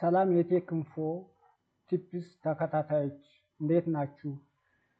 ሰላም የ Tech Info Tips ተከታታዮች፣ እንዴት ናችሁ?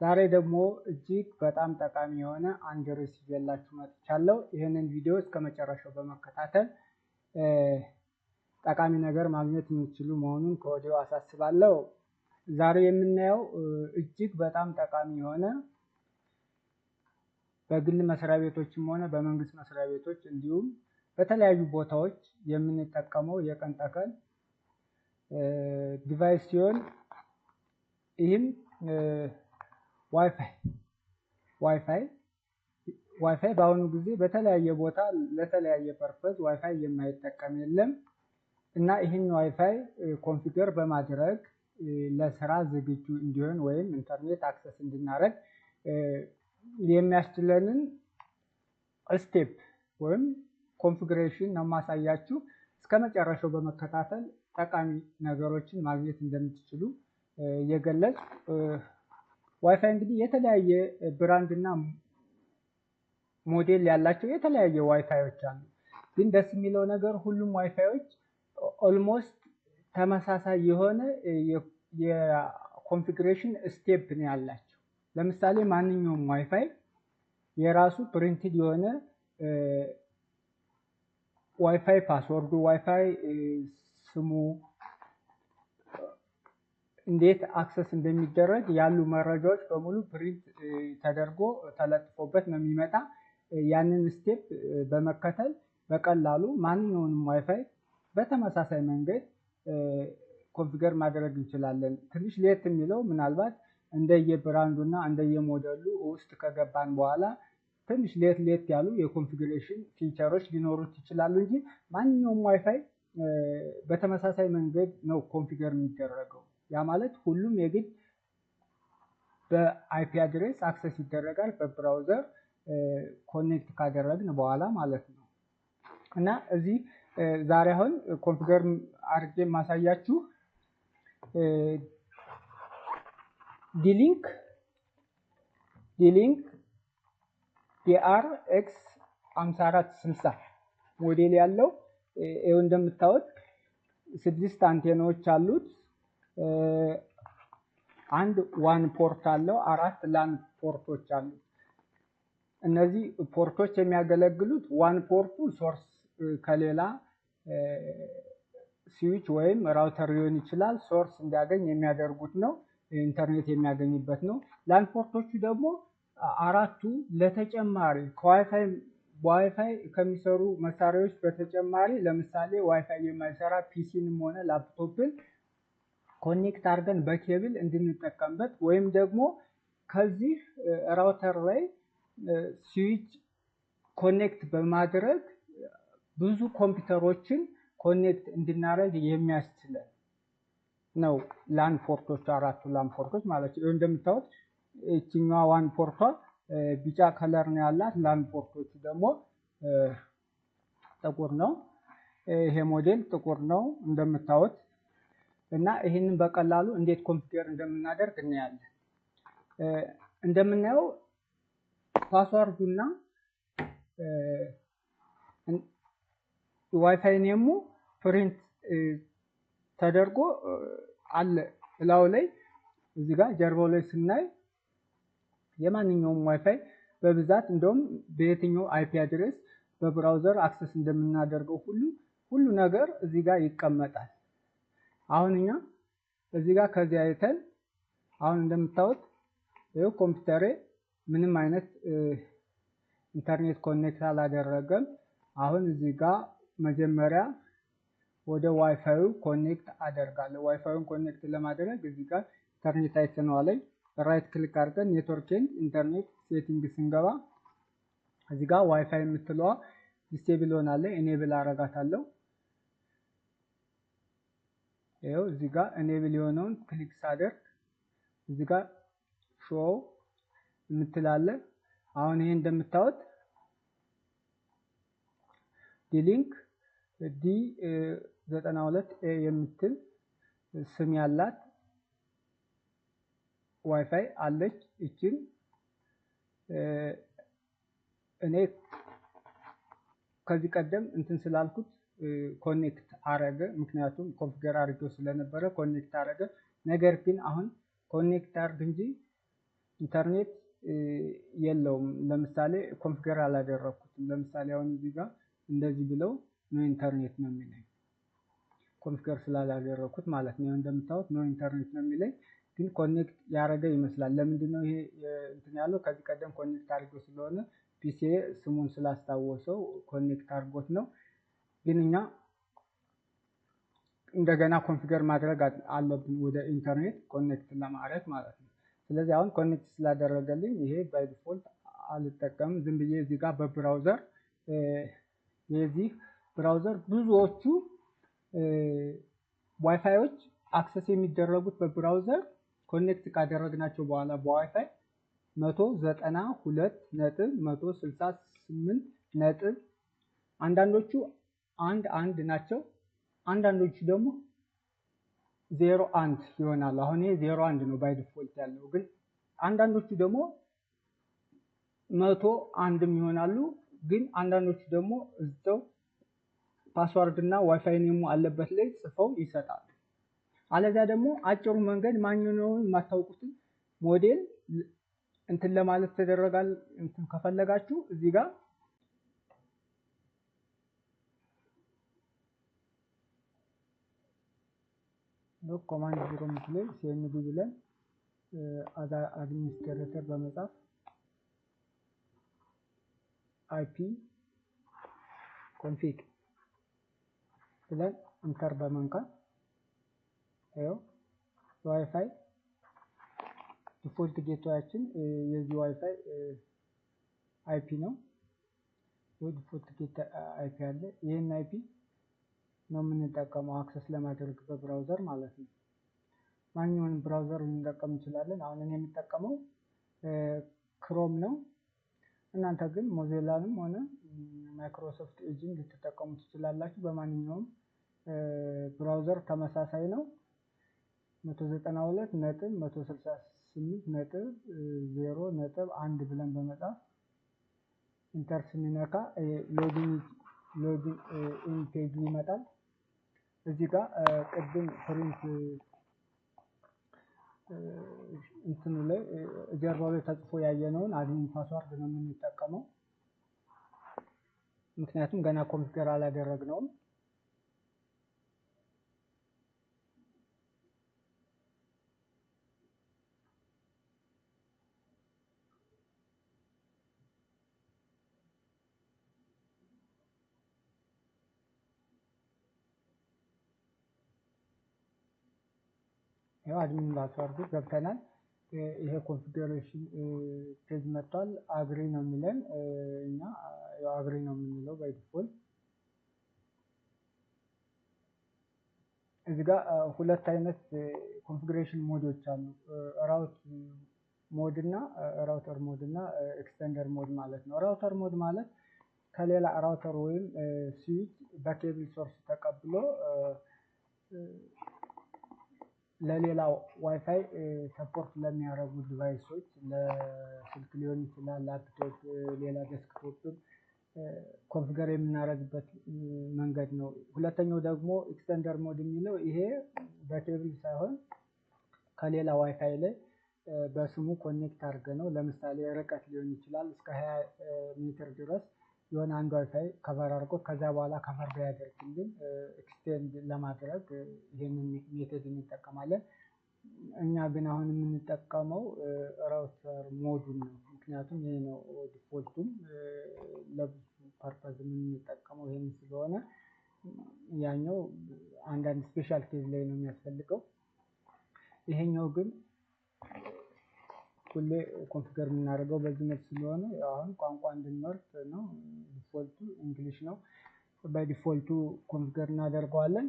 ዛሬ ደግሞ እጅግ በጣም ጠቃሚ የሆነ አንድ ርዕስ ይዤላችሁ መጥቻለሁ። ይህንን ቪዲዮ እስከ መጨረሻው በመከታተል ጠቃሚ ነገር ማግኘት የሚችሉ መሆኑን ከወዲሁ አሳስባለሁ። ዛሬ የምናየው እጅግ በጣም ጠቃሚ የሆነ፣ በግል መስሪያ ቤቶችም ሆነ በመንግስት መስሪያ ቤቶች እንዲሁም በተለያዩ ቦታዎች የምንጠቀመው የቀን ተቀን device ሲሆን ይህም WiFi። በአሁኑ ጊዜ በተለያየ ቦታ ለተለያየ purpose WiFi የማይጠቀም የለም። እና ይህን WiFi configure በማድረግ ለስራ ዝግጁ እንዲሆን ወይም ኢንተርኔት access እንድናደርግ የሚያስችለንን step ወይም configuration ነው የማሳያችሁ። እስከ መጨረሻው በመከታተል ጠቃሚ ነገሮችን ማግኘት እንደምትችሉ እየገለጽኩ፣ ዋይፋይ እንግዲህ የተለያየ brand እና ሞዴል ያላቸው የተለያየ ዋይፋዮች አሉ። ግን ደስ የሚለው ነገር ሁሉም WiFi ዮች almost ተመሳሳይ የሆነ የ configuration step ነው ያላቸው። ለምሳሌ ማንኛውም ዋይፋይ የራሱ printed የሆነ WiFi password ኡ፣ ዋይፋይ ስሙ፣ እንዴት access እንደሚደረግ ያሉ መረጃዎች በሙሉ print ተደርጎ ተለጥፎበት ነው የሚመጣ። ያንን step በመከተል በቀላሉ ማንኛውንም ዋይፋይ በተመሳሳይ መንገድ configure ማድረግ እንችላለን። ትንሽ ለየት የሚለው ምናልባት እንደየ brand ኡ እና እንደየሞዴሉ ውስጥ ከገባን በኋላ ትንሽ ለየት ለየት ያሉ የ configuration feature ኦች ሊኖሩት ይችላሉ እንጂ ማንኛውም ዋይፋይ በተመሳሳይ መንገድ ነው configure የሚደረገው። ያ ማለት ሁሉም የግድ በ IP address access ይደረጋል በ browser connect ካደረግን በኋላ ማለት ነው። እና እዚህ ዛሬ አሁን configure አድርጌ የማሳያችሁ D-Link DRX 5460 ሞዴል ያለው፣ ይኸው እንደምታዩት ስድስት አንቴናዎች አሉት። አንድ WAN port አለው። አራት LAN port ኦች አሉት። እነዚህ port ኦች የሚያገለግሉት WAN port ኡ source ከሌላ switch ወይም router ሊሆን ይችላል፣ source እንዲያገኝ የሚያደርጉት ነው። ኢንተርኔት የሚያገኝበት ነው። LAN port ኦቹ ደግሞ አራቱ ለተጨማሪ ከ WiFi፣ በ WiFi ከሚሰሩ መሳሪያዎች በተጨማሪ፣ ለምሳሌ ዋይፋይ የማይሰራ PC ንም ሆነ laptop ን connect አድርገን በኬብል እንድንጠቀምበት ወይም ደግሞ ከዚህ router ላይ switch connect በማድረግ ብዙ ኮምፒውተሮችን connect እንድናደርግ የሚያስችለን ነው። LAN port ኦቹ፣ አራቱ LAN port ኦች ማለት ነው። እንደምታዩት ይችኛዋ WAN port ኧ ቢጫ color ነው ያላት። LAN port ኦቹ ደግሞ ጥቁር ነው። ይሄ ሞዴል ጥቁር ነው እንደምታዩት። እና ይህንን በቀላሉ እንዴት configure እንደምናደርግ እናያለን። እንደምናየው password ኡና WiFi name ኡ print ተደርጎ አለ እላዩ ላይ። እዚህ ጋር ጀርባው ላይ ስናይ የማንኛውም ዋይፋይ በብዛት እንደውም በየትኛው IP address በ browser access እንደምናደርገው ሁሉ ሁሉ ነገር እዚህ ጋር ይቀመጣል። አሁን እኛ እዚህ ጋር ከዚህ አይተን፣ አሁን እንደምታዩት ይኸው ኮምፒውተሬ ምንም አይነት ኢንተርኔት connect አላደረገም። አሁን እዚህ ጋር መጀመሪያ ወደ WiFi ዩ connect አደርጋለሁ። WiFi ዩን connect ለማድረግ እዚህ ጋር ኢንተርኔት አይተነዋ ላይ right click አድርገን network and internet setting ስንገባ እዚህ ጋር ዋይፋይ የምትለዋ disable ሆናለች። Enable አረጋታለሁ። ይኸው እዚህ ጋር enable የሆነውን click ሳደርግ እዚህ ጋር show የምትላለ። አሁን ይሄ እንደምታዩት D-Link D 92 A የምትል ስም ያላት ዋይፋይ አለች። ይችን እኔ ከዚህ ቀደም እንትን ስላልኩት connect አረገ። ምክንያቱም configure አድርጌው ስለነበረ connect አረገ። ነገር ግን አሁን connect አርግ እንጂ ኢንተርኔት የለውም። ለምሳሌ configure አላደረኩትም። ለምሳሌ አሁን እዚህ ጋር እንደዚህ ብለው no internet ነው የሚለኝ configure ስላላደረኩት ማለት ነው። እንደምታዩት no internet ነው የሚለኝ፣ ግን connect ያደረገ ይመስላል። ለምንድን ነው ይሄ እንትን ያለው? ከዚህ ቀደም connect አድርጎ ስለሆነ PC ስሙን ስላስታወሰው connect አድርጎት ነው። ግን እኛ እንደገና configure ማድረግ አለብን ወደ ኢንተርኔት connect ለማድረግ ማለት ነው። ስለዚህ አሁን connect ስላደረገልኝ ይሄ by default አልጠቀምም። ዝም ብዬ እዚህ ጋር በ browser፣ የዚህ browser ብዙዎቹ WiFi ዮች access የሚደረጉት በ browser connect ካደረግናቸው በኋላ በዋይፋይ 192.168 ነጥብ፣ አንዳንዶቹ 1 1 ናቸው፣ አንዳንዶቹ ደግሞ 0 1 ይሆናሉ። አሁን ይሄ 01 ነው by default ያለው፣ ግን አንዳንዶቹ ደግሞ 101ም ይሆናሉ። ግን አንዳንዶቹ ደግሞ እዛው password እና WiFi name ኡ አለበት ላይ ጽፈው ይሰጣሉ። አለዚያ ደግሞ አጭሩ መንገድ ማንኛውንም የማታውቁትን ሞዴል እንትን ለማለት ተደረጋል እንትን ከፈለጋችሁ እዚህ ጋር command prompt ላይ CMD ብለን as administrator በመጻፍ IP config ብለን enter በመንካት ይኸው የ WiFi default gateway ያችን የዚህ WiFi IP ነው። Default gate IP አለ። ይህን IP ነው የምንጠቀመው access ለማድረግ በ browser ማለት ነው። ማንኛውንም browser ልንጠቀም እንችላለን። አሁን እኔ የምጠቀመው Chrome ነው። እናንተ ግን Mozilla ንም ሆነ Microsoft Edge ን ልትጠቀሙ ትችላላችሁ። በማንኛውም browser ተመሳሳይ ነው። 192.168.0.1 ብለን በመጻፍ enter ስንነካ login in page ይመጣል። እዚህ ጋር ቅድም print እንትኑ ላይ ጀርባው ላይ ተጽፎ ያየነውን admin password ነው የምንጠቀመው። ምክንያቱም ገና configure አላደረግነውም። ያው admin password ኡ ገብተናል። ይሄ configuration page መጥቷል። Agree ነው የሚለን፣ እኛ ያው agree ነው የምንለው by default። እዚህ ጋር ሁለት አይነት configuration mode ኦች አሉ። Route mode እና router mode እና extender mode ማለት ነው። Router mode ማለት ከሌላ router ወይም switch በ cable source ተቀብሎ ለሌላ WiFi support ለሚያደርጉ device ኦች፣ ለስልክ ሊሆን ይችላል፣ ላፕቶፕ፣ ሌላ desktop ም configure የምናደርግበት መንገድ ነው። ሁለተኛው ደግሞ extender mode የሚለው ይሄ በኬብል ሳይሆን ከሌላ ዋይፋይ ላይ በስሙ connect አድርገ ነው። ለምሳሌ ርቀት ሊሆን ይችላል፣ እስከ 20 ሜትር ድረስ የሆነ አንድ WiFi cover አድርጎ ከዛ በኋላ cover ቢያደርግልን extend ለማድረግ ይህንን method እንጠቀማለን። እኛ ግን አሁን የምንጠቀመው router mode ኡን ነው። ምክንያቱም ይሄ ነው default ኡም፣ ለብዙ purpose የምንጠቀመው ይሄን ስለሆነ ያኛው አንዳንድ special case ላይ ነው የሚያስፈልገው። ይሄኛው ግን ሁሌ configure የምናደርገው በዚህ መልክ ስለሆነ አሁን ቋንቋ እንድንመርጥ ነው። Default ኡ English ነው። በ default ኡ configure እናደርገዋለን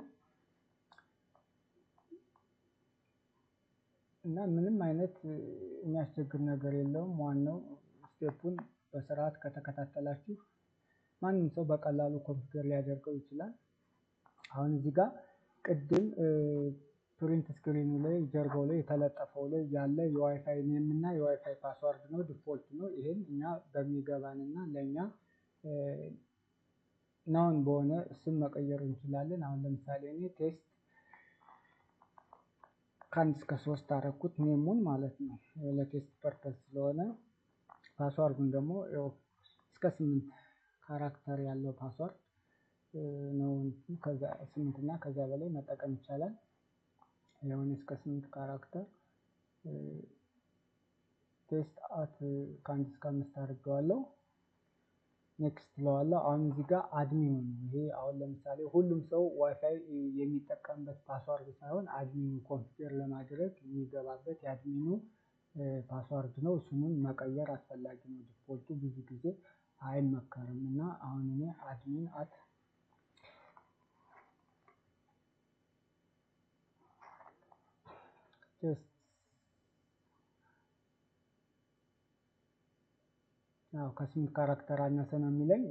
እና ምንም አይነት የሚያስቸግር ነገር የለውም። ዋናው step ኡን በስርዓት ከተከታተላችሁ ማንም ሰው በቀላሉ configure ሊያደርገው ይችላል። አሁን እዚህ ጋር ቅድም print screen ኡ ላይ ጀርባው ላይ የተለጠፈው ላይ ያለ የ WiFi name እና የ WiFi password ነው፣ default ነው። ይሄን እኛ በሚገባን እና ለእኛ Known በሆነ ስም መቀየር እንችላለን። አሁን ለምሳሌ እኔ test ከ1 እስከ 3 አረኩት name ኡን ማለት ነው፣ ለ test purpose ስለሆነ። Password ኡን ደግሞ እስከ 8 character ያለው password ነው። ከዛ 8 እና ከዛ በላይ መጠቀም ይቻላል። የሆነ እስከ 8 character test at ከ1 እስከ 5 አድርገዋለሁ። Next እለዋለሁ። አሁን እዚህ ጋር admin ኡ ነው። ይሄ አሁን ለምሳሌ ሁሉም ሰው ዋይፋይ የሚጠቀምበት password ሳይሆን admin ኡ configure ለማድረግ የሚገባበት የ admin ኡ password ነው። እሱንም መቀየር አስፈላጊ ነው። Default ኡ ብዙ ጊዜ አይመከርም እና አሁን እኔ admin at test፣ አዎ፣ ከ8 character አነሰ ነው የሚለኝ።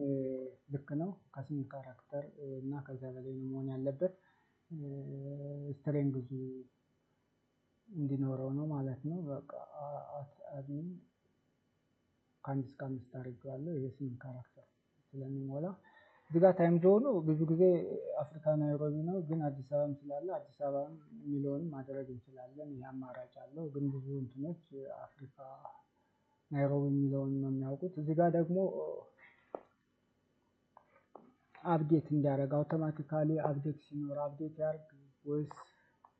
ልክ ነው። ከ8 character እና ከዛ በላይ ነው መሆን ያለበት። Strength ኡ እንዲኖረው ነው ማለት ነው። በቃ admin ከ1 እስከ 5 አድርጌዋለሁ። ይሄ 8 character ስለሚሞላ። እዚህ ጋር time zone ኡ ብዙ ጊዜ አፍሪካ ናይሮቢ ነው፣ ግን አዲስ አበባም ስላለ አዲስ አበባ የሚለውንም ማድረግ እንችላለን። ይህ አማራጭ አለው። ግን ብዙ እንትኖች አፍሪካ ናይሮቢ የሚለውን ነው የሚያውቁት። እዚህ ጋር ደግሞ update እንዲያደርግ automatically update ሲኖር update ያርግ ወይስ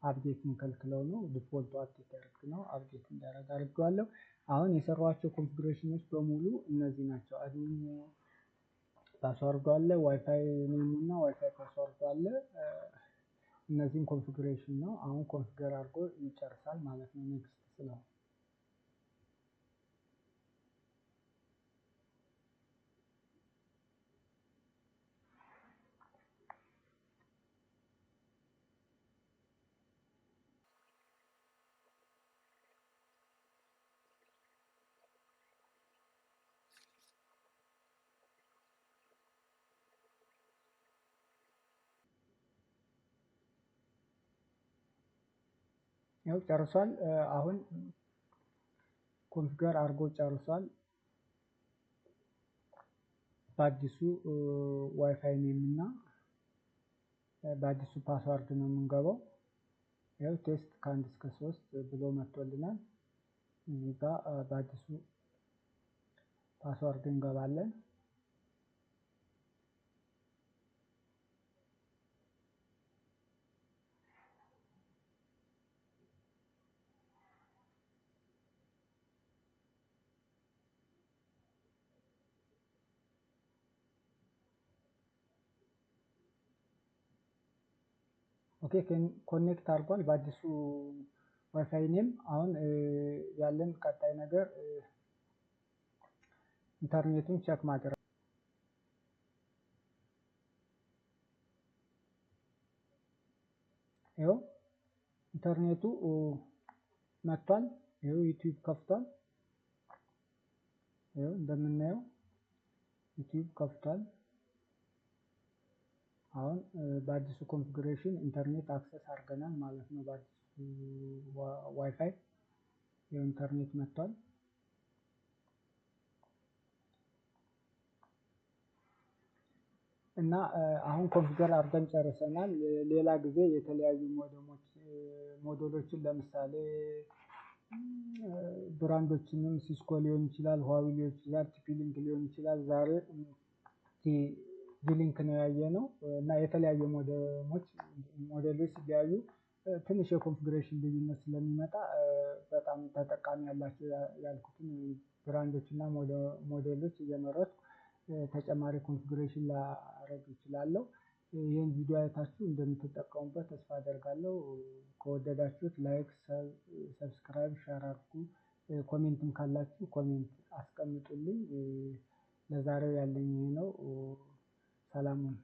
update እንከልክለው ነው። Default ኡ update ያርግ ነው። Update እንዲያደርግ አድርጌዋለሁ። አሁን የሰሯቸው configuration ኖች በሙሉ እነዚህ ናቸው። Admin password ኡ አለ፣ WiFi name ኡ እና WiFi password ኡ አለ። እነዚህን configuration ነው። አሁን configure አድርጎ ይጨርሳል ማለት ነው። Next ስለው ያው ጨርሷል። አሁን configure አድርጎ ጨርሷል። በአዲሱ WiFi name እና በአዲሱ password ነው የምንገባው። ያው test ከ1 እስከ 3 ብሎ መጥቶልናል። እዚህ ጋር በአዲሱ password እንገባለን። Okay, connect አድርጓል በአዲሱ WiFi name። አሁን ያለን ቀጣይ ነገር ኢንተርኔቱን check ማድረግ። ይኸው ኢንተርኔቱ መጥቷል። ይኸው ዩቲዩብ ከፍቷል። ይኸው እንደምናየው ዩቲዩብ ከፍቷል። አሁን በአዲሱ configuration ኢንተርኔት access አድርገናል ማለት ነው። በአዲሱ ዋይፋይ የኢንተርኔት መጥቷል። እና አሁን configure አድርገን ጨርሰናል። ሌላ ጊዜ የተለያዩ ሞደሞች ሞዴሎችን ለምሳሌ brand ኦችንም ሲስኮ ሊሆን ይችላል፣ ህዋዊ ሊሆን ይችላል፣ ቲፒ ሊንክ ሊሆን ይችላል። ዛሬ ዲሊንክ ነው ያየነው እና የተለያዩ ሞደሞች ሞዴሎች ሲለያዩ ትንሽ የ configuration ልዩነት ስለሚመጣ በጣም ተጠቃሚ ያላቸው ያልኩትን brand ኦች እና ሞዴሎች እየመረጥኩ ተጨማሪ configuration ላረግ እችላለሁ። ይህን ቪዲዮ አይታችሁ እንደምትጠቀሙበት ተስፋ አደርጋለሁ። ከወደዳችሁት like፣ subscribe፣ share አድርጉ። Comment ም ካላችሁ comment አስቀምጡልኝ። ለዛሬው ያለኝ ይህ ነው። ሰላሙን